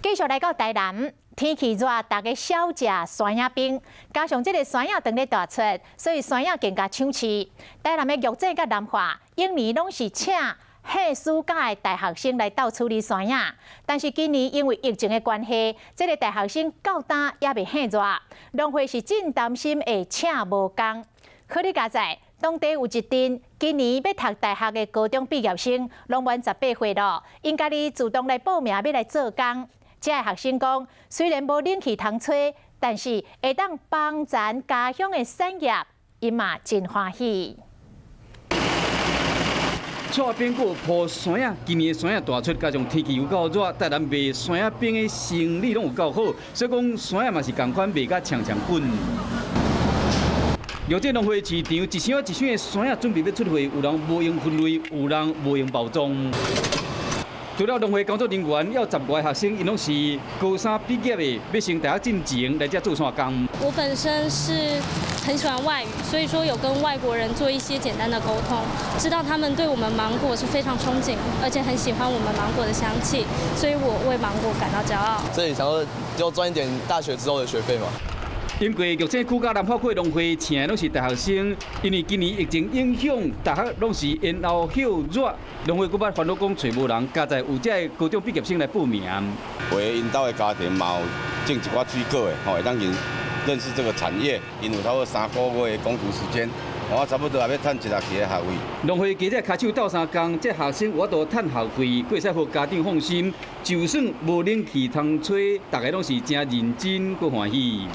繼續來到台南，天氣熱，大家少食山仔冰，加上這个山仔當咧大出，所以山仔更加搶市。台南的玉井佮南化，往年攏是請彼暑假的大學生來鬥處理山仔，但是今年因為疫情的關係，這个大學生到今猶未還熱，農會是真擔心會請無工。好哩佳哉，當地有一陣今年欲讀大學的高中畢業生，攏滿18歲咯，𪜶家己主動來報名欲來做工。這个學生講，雖然無冷氣通吹，但是會當幫咱家鄉的產業，𪜶嘛真歡喜。蔡冰閣鋪山仔，今年的山仔大出，加上天氣有夠熱，台南賣山仔冰的生意攏有夠好，所以講山仔嘛是仝款賣甲搶搶滾。玉井農會市場一箱一箱的山仔準備欲出貨，有人無閒分類，有人無閒包裝。除了農會工作人員，猶有10外學生，𪜶攏是高三畢業的，欲升大學進前來遮做山工。我本身是很喜歡外語，所以說有跟外國人做一些簡單的溝通，知道他們對我們芒果是非常憧憬，而且很喜歡我們芒果的香氣，所以我為芒果感到驕傲。這裡想說就賺一點大學之後的學費嘛。經過玉井區佮南化區農會請的攏是大學生，因為今年疫情影響，大學攏是延後歇熱，農會閣捌煩惱講揣無人，佳哉有這个高中畢業生來報名。為𪜶兜的家庭嘛有種一寡水果的，吼，會當去認識這個產業，因有差不多3個月的工讀時間，我差不多也欲趁一學期的學費。農會加這跤手鬥相共，這學生有法度趁學費，閣會使予家長放心。就算無冷氣通吹，大家攏是誠認真閣歡喜。